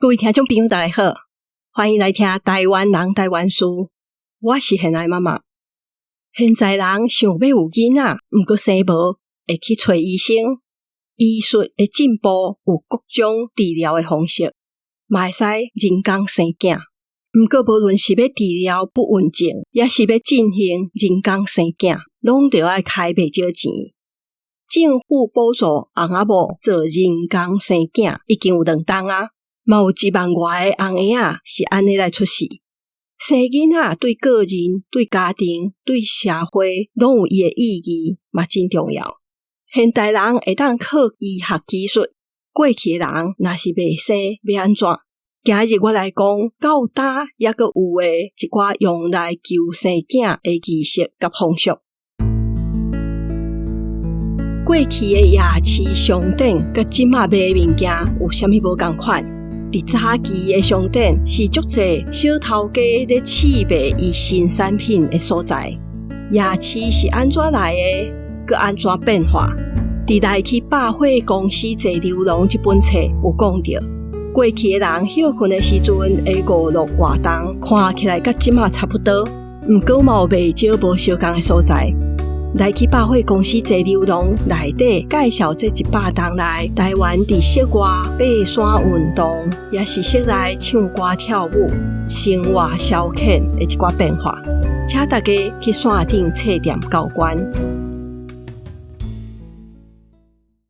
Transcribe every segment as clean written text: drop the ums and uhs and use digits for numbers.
各位聽眾朋友，大家好，歡迎來聽台灣人台灣事。我是現愛媽媽。現在人想欲有囡仔，毋過生無，會去揣醫生。醫術的進步，有各種治療的方式，嘛會使人工生囝。毋過無論是欲治療不孕症，抑是欲進行人工生囝，攏著愛開袂少錢。政府補助翁仔某做人工生囝，已經有2冬啊。嘛有1萬外个翁嬰仔是按呢來出世。生囡仔對個人、對家庭、對社會，攏有伊的意義，嘛真重要。現代人會當靠醫學技術，過去的人若是袂生，欲按怎？今日我來講，到今猶閣有的一寡用來求生囝的儀式佮風俗。過去的夜市商店佮這馬賣物件有啥物無仝款？佇早期的商店是足濟小頭家咧試賣伊新產品的所在。夜市是按怎來的？閣按怎變化？佇來去百貨公司坐溜廊這本冊有講著，過去的人歇睏的時陣的娛樂活動，看起來佮這馬差不多，毋過嘛有袂少無相仝的所在。來去百貨公司坐溜廊內底介紹這100冬來台灣佇室外爬山運動，抑是室內唱歌跳舞、生活消遣的一寡變化，請大家去線頂冊店交關。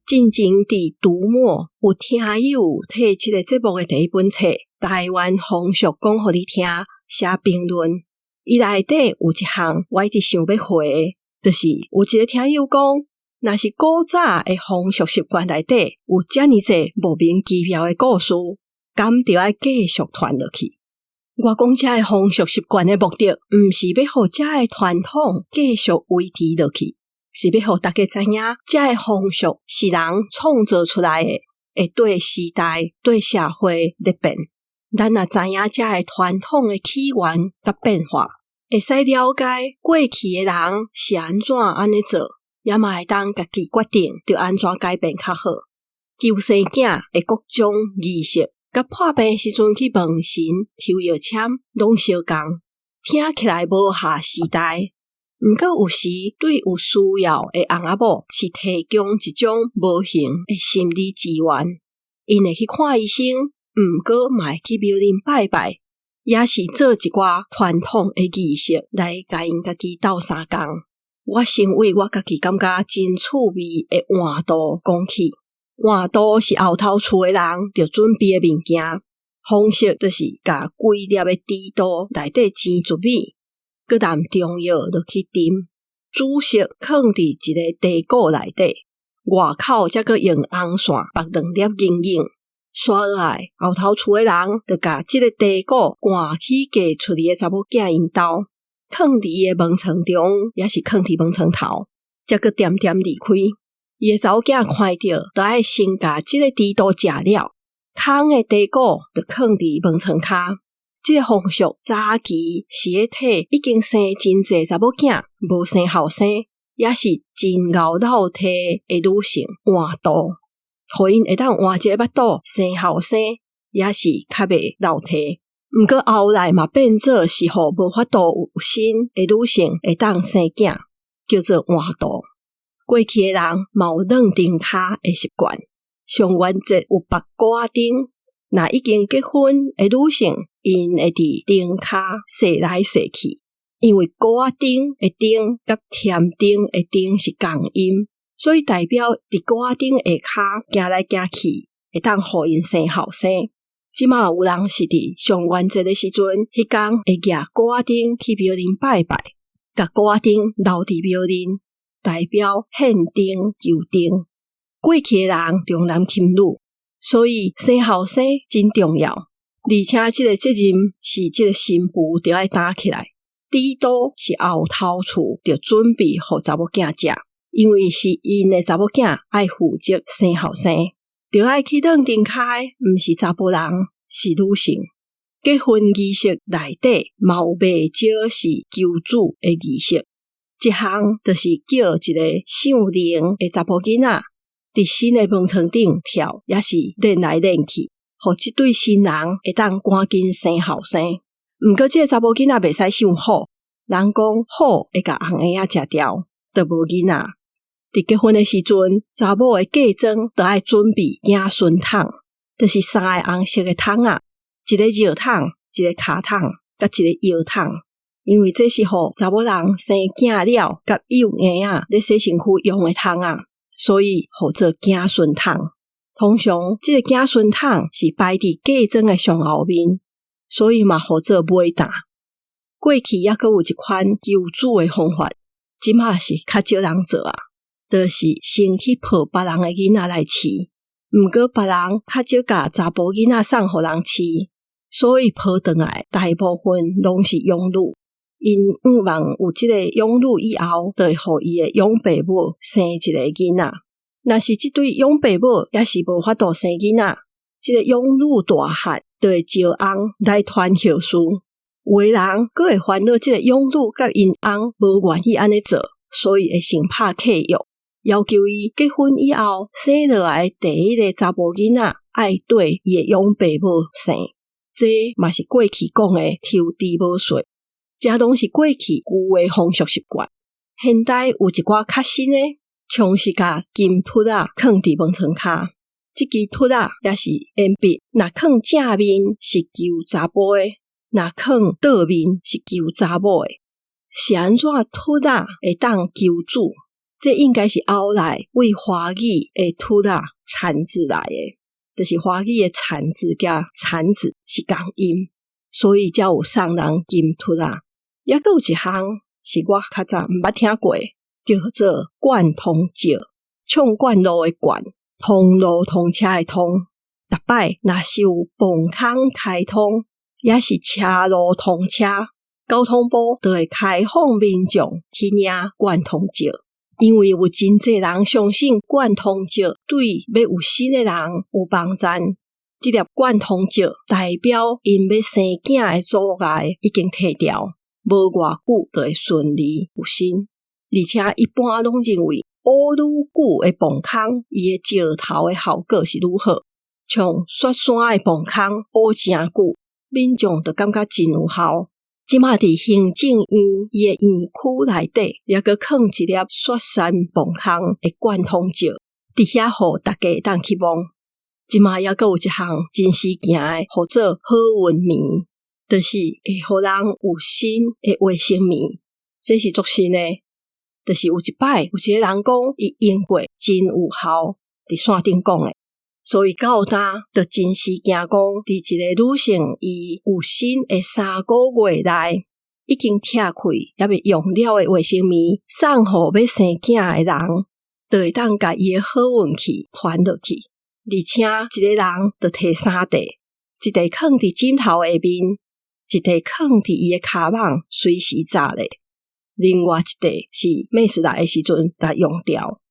進前佇讀墨有聽友替這個節目的第一本冊《台灣風俗講予你聽》寫評論，伊內底有一項我一直想欲回的。就是有一個聽友講，若是古早的風俗習慣內底有遮爾濟莫名其妙的故事，敢著愛繼續傳落去？我講這个風俗習慣的目的，毋是欲予這个傳統繼續維持落去，是欲予大家知影，這个風俗是人創造出來的，會綴時代、綴社會咧變。咱若知影這个傳統的起源佮變化，會使了解過去的人是按怎按呢做，也嘛會當家己決定著按怎改變較好。求生囝的各種儀式，佮破病時陣去問神、抽藥籤，攏相仝，聽起來無合時代。毋過有時對有需要的翁仔某是提供一種無形的心理支援。𪜶會去看醫生，毋過嘛會去廟裡拜拜。也是做一寡傳統的儀式來共𪜶家己鬥相共。我先為我家己感覺真趣味的換肚講起。換肚是後頭厝的人著準備的物件，方式就是共規粒的豬肚內底煎一米，閣淋中藥落去浸，煮熟囥佇一个茶壺內底，外口才閣用紅線縛兩粒銀銀。煞落來，後頭厝的人就共這个茶壺趕去嫁出去的查某囝𪜶兜，囥佇伊的門窗中，抑是囥佇門窗頭，才閣恬恬離開。伊的查某囝看著，就愛先共這个豬肚食了，空的茶壺就囥佇門窗跤。這個風俗早期是咧替已經生真濟查某囝，無生後生，抑是真𠢕落體的女性換肚。予𪜶會當換一个腹肚生後生，抑是較袂落體。毋過後來嘛變做是予無法度有身的女性會當生囝，叫做換肚。過去的人嘛有轉燈跤的習慣，上元節有縛鼓仔燈，若已經結婚的女性，𪜶會佇燈跤踅來踅去，因為鼓仔燈的燈佮添丁的丁是仝音。所以代表佇鼓仔燈下跤行來行去，會當予𪜶生後生。這馬有人是佇上元節的時陣，彼工會舉鼓仔燈去廟裡拜拜，共鼓仔燈留佇廟裡，代表獻燈求燈。過去的人重男輕女，所以生後生真重要，而且這个責任是這个新婦著愛擔起來。豬肚是後頭厝著準備予查某囝食。因為是𪜶的查某囝愛負責生後生，著愛去轉燈跤的，毋是查埔人，是女性。結婚儀式內底嘛有袂少是求子的儀式，一項就是叫一个姓靈的查埔囡仔，佇新的門窗頂跳，抑是練來練去，予這對新人會當趕緊生後生。毋過這个查某囡仔袂使傷虎，人講虎會共紅嬰仔食掉，就無囡仔。佇結婚的時陣，查某的嫁妝就愛準備子孫桶，就是三个紅色的桶仔，一个尿桶，一个跤桶，佮一个藥桶。因為這是予查某人生囝了，佮幼嬰仔咧洗身軀用的桶仔，所以號做子孫桶。通常這个子孫桶是擺佇嫁妝的上後面，所以嘛號做尾擔。過去猶閣有一款求子的方法，這馬是較少人做啊，就是先去抱別人的囡仔來飼。毋過別人較少共查埔囡仔送予人飼，所以抱轉來大部分攏是養女。𪜶向望有這个養女以後，就會予伊的養爸母生一个囡仔。若是這對養爸母猶是無法度生囡仔，這个養女大漢就會招翁來傳後嗣。有的人閣會煩惱這个養女佮𪜶翁無願意按呢做，所以會先拍契約，要求伊結婚以後生落來第一个查埔囡仔愛綴伊的養爸母生。這嘛是過去講的抽豬母稅。這攏是過去舊的風俗習慣。現代有一寡較新的，像是共金凸仔囥佇門床跤，這支凸仔抑是鉛筆，若囥正面是求查埔的，若囥倒面是求查某的。是按怎凸仔會當求子？這應該是後來對華語的凸仔產字來的，就是華語的產字佮鏟子是仝音，所以才有送人金凸仔。猶閣有一項是我較早毋捌聽過，叫做貫通石，暢貫路的貫，通路通車的通。逐擺若是有磅空開通，抑是車路通車，交通部就會開放民眾去領貫通石，因為有真濟人相信貫通石對欲有身的人有幫贊。這粒貫通石代表𪜶欲生囝的阻礙已經褪掉。無偌久就會順利有身，而且一般攏認為挖愈久的磅空，伊的石頭的效果是愈好。像雪山的磅空挖誠久，民眾就感覺真有效。這馬佇行政院伊的院區內底，猶閣囥一粒雪山磅空的貫通石，佇遐予大家會當去摸。這馬猶閣有一項真時行的，號做好運棉。就是會予人有身的衛生棉，這是足神的。就是有一擺有一个人講，伊用過真有效，佇線頂講的，所以到今就真時行講，佇一个女性伊有身的3個月內，已經拆開猶未用了的衛生棉，送予欲生囝的人，就會當共伊的好運氣傳落去。而且一个人就提三塊，一塊囥佇枕頭下面。一塊囥佇伊的跤蠓，隨時紮咧；另外一塊是欲死來的時陣共用掉。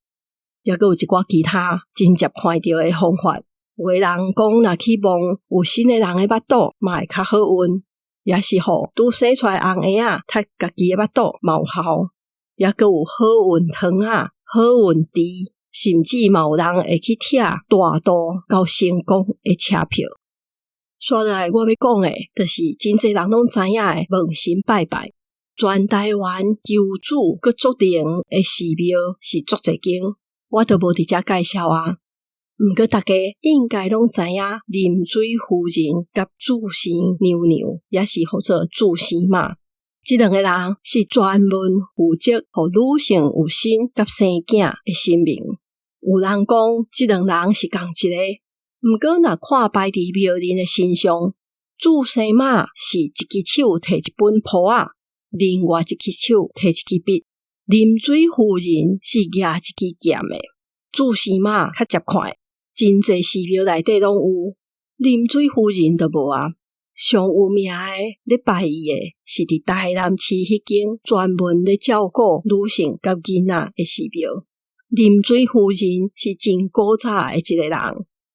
猶閣有一寡其他真濟看著的方法。有的人講，若去摸有身的人的腹肚，嘛會較好運；抑是予拄生出來紅嬰仔踢家己的腹肚，嘛有效。猶閣有好運糖仔、好運豬，甚至嘛有人會去拆大肚到成功的車票。紲落來，我欲講的，就是真濟人攏知影的門神拜拜。全台灣求子閣足靈的寺廟是足濟間，我就無佇遮介紹啊。毋過大家應該攏知影臨水夫人佮注生娘娘，抑是號做注生媽。這兩個人是專門負責予女性有身佮生囝的神明。有人講，這兩人是仝一个。毋過，若看擺佇廟內的神像，注生媽是一支手提一本簿仔，另外一支手提一支筆；臨水夫人是舉一支劍的。注生媽較捷看，真濟寺廟內底攏有，臨水夫人就無啊。上有名的咧拜伊的，是佇台南市彼間專門咧照顧女性佮囡仔的寺廟。臨水夫人是真古早的一个人。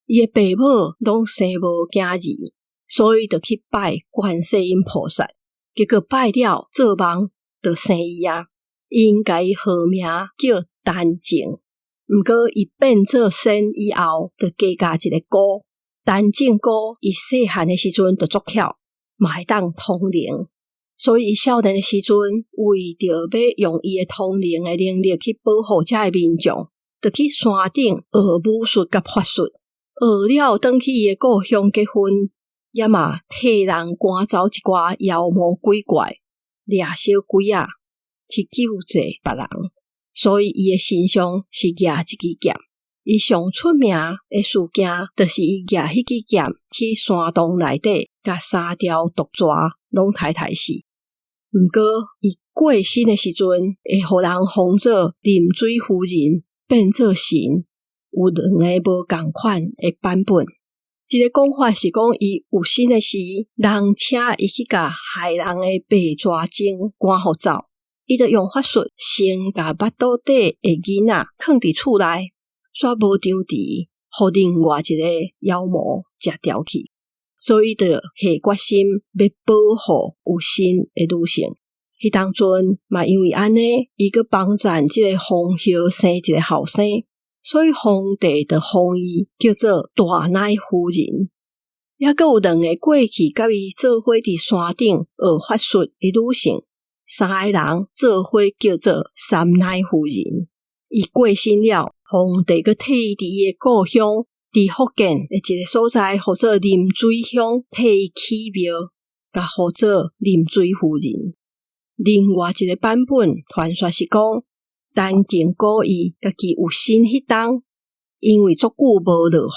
伊的爸母攏生無囝兒，所以就去拜觀世音菩薩。結果拜了做夢，就生伊啊。𪜶共伊號名叫陳靜。毋過伊變做仙以後，就加加一个姑。陳靖姑伊細漢的時陣就足巧，嘛會當通靈，所以伊少年的時陣，為著欲用伊的通靈的能力去保護遮的民眾，就去山頂學武術佮法術，學了轉去伊的故鄉結婚，也嘛替人趕走一寡妖魔鬼怪、掠小鬼仔去救濟別人，所以伊的身上是舉一支劍。伊上出名的事件，就是伊舉彼支劍去山洞內底，共三條毒蛇攏刣刣死。毋過伊過身的時陣，會予人封做臨水夫人，變做神。有兩个無仝款的版本。一个講法是講，伊有身的時，人請伊去共害人的白蛇精趕予走，伊就用法術先共腹肚底的囡仔囥佇厝內。煞無張持，予另外一个妖魔食掉去，所以就下決心欲保護有身的女性。彼當陣嘛，因為按呢，伊閣幫贊這个皇后生一个後生，所以皇帝就封伊叫做大奶夫人。猶閣有兩个過去佮伊做伙佇山頂學法術的女性，三个人做伙叫做三奶夫人。伊過身了，皇帝閣替伊佇伊的故鄉，佇福建的一个所在，號做林水鄉，替伊起廟，共號做林水夫人。另外一个版本傳說是講，陳靖姑伊家己有身彼冬，因為足久無落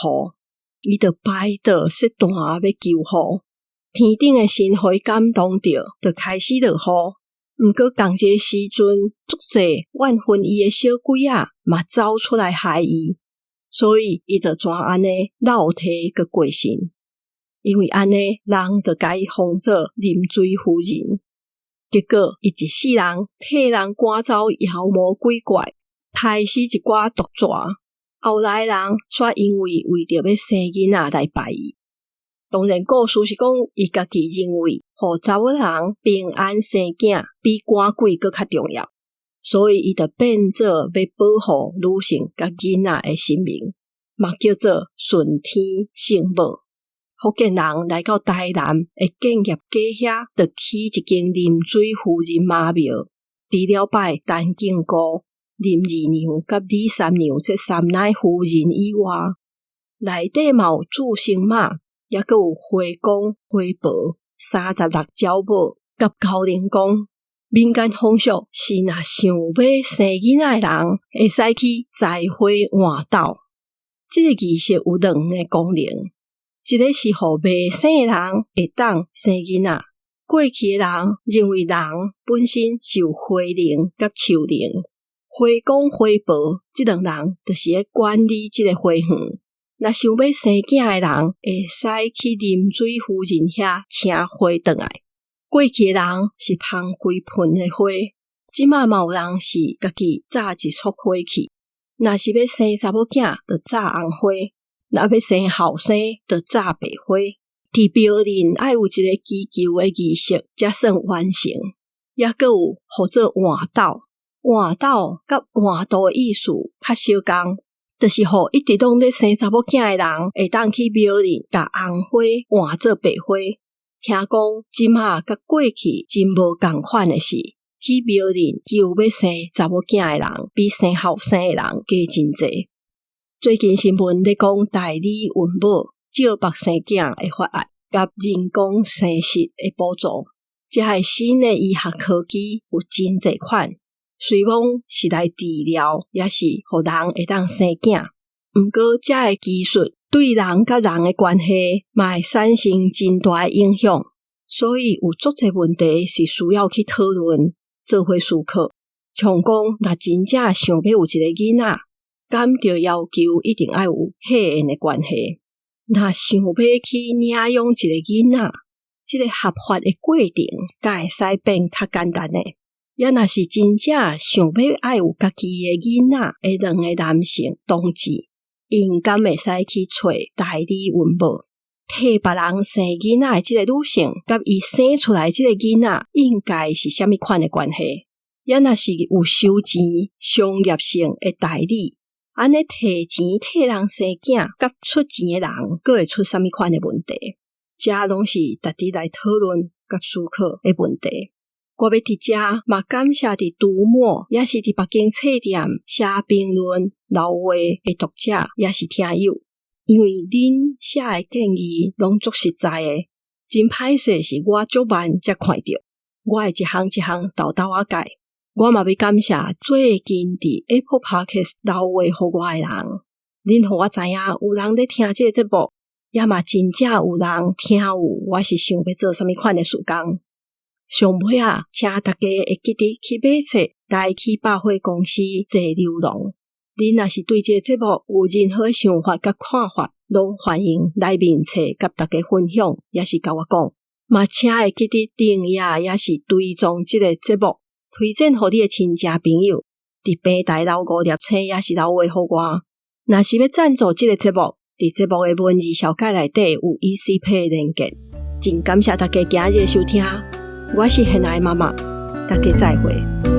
雨，伊就拜倒說壇欲求雨，天頂的神予伊感動著，就開始落雨。毋過仝一个時陣，足濟怨恨伊的小鬼仔嘛走出來害伊，所以伊就怎按呢落體閣過身。因為按呢，人就共伊封做臨水夫人。結果伊一世人替人趕走妖魔鬼怪，刣死一寡毒蛇。後來人煞因為為著欲生囡仔來拜伊。當然，故事是講伊家己認為，予查某人平安生囝比趕鬼閣較重要，所以伊就變做欲保護女性佮囡仔的生命，嘛叫做順天聖母。福建人來到台南的建業街遐，就起一間臨水夫人媽廟，除了拜陳靖姑、林二娘佮李三娘這三奶夫人以外，內底嘛有註生媽。猶閣有花公、花婆、36醮母佮高靈公。民間風俗是，若想欲生囡仔的人，會使去栽花換斗。這个儀式有兩个功能，一个是予袂生的人會當生囡仔。過去的人認為人本身是有花靈佮樹靈，花公、花婆這兩人就是咧管理這个花園。若想欲生囝的人，會使去臨水夫人遐請花轉來。過去的人是捧規盆的花，這馬嘛有人是家己紮一束花去。若是欲生查某囝，就紮紅花；若欲生後生，就紮白花。佇廟裡愛有一个祈求的儀式，才算完成。猶閣有號做換斗，換斗佮換肚的意思較相仝。就是予一直攏咧生查某囝的人，會當去廟裡共紅花換做白花。聽講這馬佮過去真無仝款的是，去廟裡求欲生查某囝的人，比生後生的人加真濟。最近新聞咧講代理孕母借腹生囝的法案，佮人工生殖的補助，這个新的醫學科技有真濟款。雖罔是來治療，抑是予人會當生囝。毋過，這个技術對人佮人的關係，嘛會產生真大的影響。所以有足濟問題是需要去討論、做伙思考。像講，若真正想欲有一个囡仔，敢著要求一定愛有血緣的關係？若想欲去領養一個囡仔，這个合法的過程，敢會使變較簡單呢？抑若是真正想欲愛有家己的囡仔的兩个男性同志，𪜶敢會使去揣代理孕母，替別人生囡仔的這个女性，佮伊生出來這个囡仔，應該是啥物款的關係？抑若是有收錢商業性的代理，按呢提錢替人生囝佮出錢的人，閣會出啥物款的問題？這攏是值得來討論佮思考的問題。我欲佇遮嘛感謝佇讀墨，抑是佇別間冊店寫評論留話的讀者，抑是聽友，因為恁寫的建議攏足實在的，真歹勢是我足慢才看著，我會一項一項沓沓仔改。我嘛欲感謝最近佇 Apple Podcast 留話予我的人，恁予我知影有人咧聽這个節目，也嘛真正有人聽有我是想欲做啥物款的事工。上尾仔，請大家會記得去買冊來去百貨公司坐流浪。恁若是對這个節目有任何想法佮看法，攏歡迎來面冊佮大家分享，抑是共我講。嘛請會記得訂閱，抑是追蹤這個節目，推薦予你的親戚朋友。佇平台留五粒星，抑是留話予我。若是欲贊助這個節目，佇節目的文字紹介內底有 ECPay 連結。真感謝大家今日的收聽，我是現愛媽媽，大家再會。